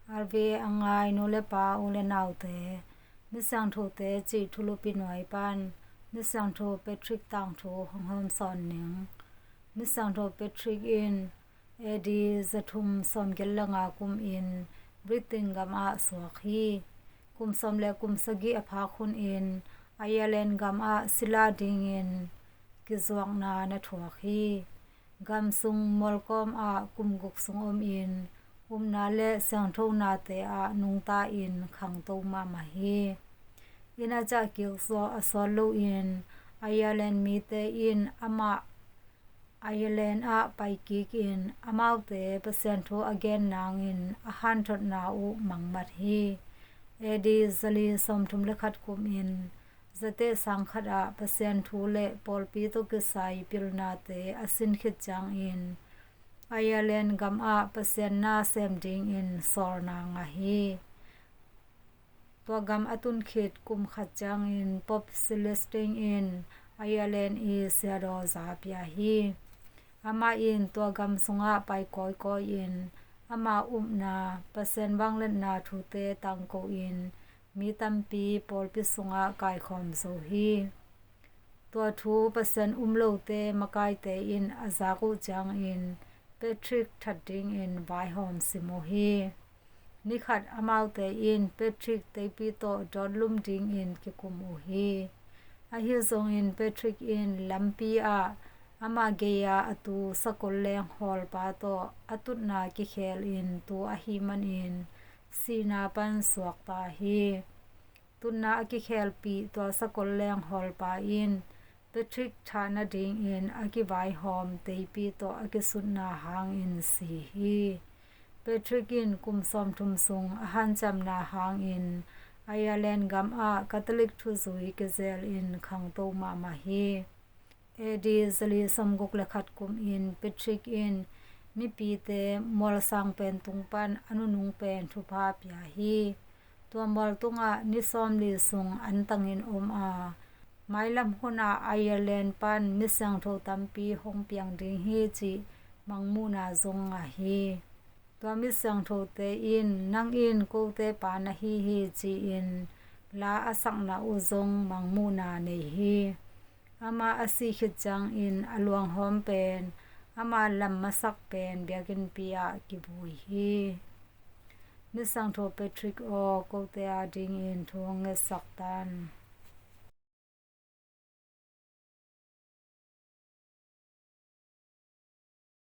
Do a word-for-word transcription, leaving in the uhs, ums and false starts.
R V A a ngai nu le pa, u le naute, Misiangthote cih thulupi nuai pan Misiangtho Patrick tangthu hong hawmsawn ning. Misiangtho Patrick in A D zathum sawmgiat le nga kumin Britain gam ah suak hi. Kum sawm le kum sagih a phak hunin Ireland gam ah sila dingin kizuakna na thuak hi. Gam sung mualkawm ah kum guk sung omin upna le siangthonate ah nungta in khangto mahmah hi. Inn a ciah kik zawh a sawt loin Ireland mite in amah Ireland ah paikikin amaute Pasian thu a gen nangin a hanthotna uh mangmat hi. A D zali sawmthum le khat kumin zateh sang khat ah Pasian thu le pawlpi tawh kisai pilnate a sin khit ciangin Ireland gam ah Pasian na sem dingin sawlna ngah hi. Tua gam a tun khit kum khat ciangin Pope Celestine in Ireland i siadaw za pia hi. Amah in tua gam sungah pai kawikawi in ama upna, Pasian vangliatna thute tangko in mi tampi pawlpi sungah kaikhawm zo hi. Tua thu Pasian um lote makaite in a zak uh ciangin Patrick that dingin vaihawm sim uh hi. Nikhat amaute in Patrick teipi tawh dawtlum dingin kikum uh hi. Ahi zongin Patrick in lampi ah ama gei-a a tu sakol leng hawlpa tawh a tutna kikhelin tu ahih manin sihna pan suakta hi. Tutna a kikhelpih tua sakol leng hawlpa in Patrick thah nadingin a kivaihawm teipi tawh a kisutna hangin si hi. Patrick in kum sawmthum sung a hanciamna hangin Ireland gam ah Catholic thuzui kizelin khangto mahmah hi. A D zali sawmguk le khat kumin Patrick in mipite mual sang pen tung pan a nunung pen thupha pia hi. Tua mual tungah ni sawmli sung antangin om a, mailam hunah Ireland pan misiangtho tampi hong piang ding hi cih mangmuhna zong ngah hi. Tua misiangthote in nang in kote pa na hi hi ci-in la a sakna uh zong mangmuhna nei hi. Amah a sih khit ciangin a luanghawm pen ama lam masak pen biakinnpi ah kivui hi. Misiangtho Patrick aw, kote a dingin thu hong ngetsak tan.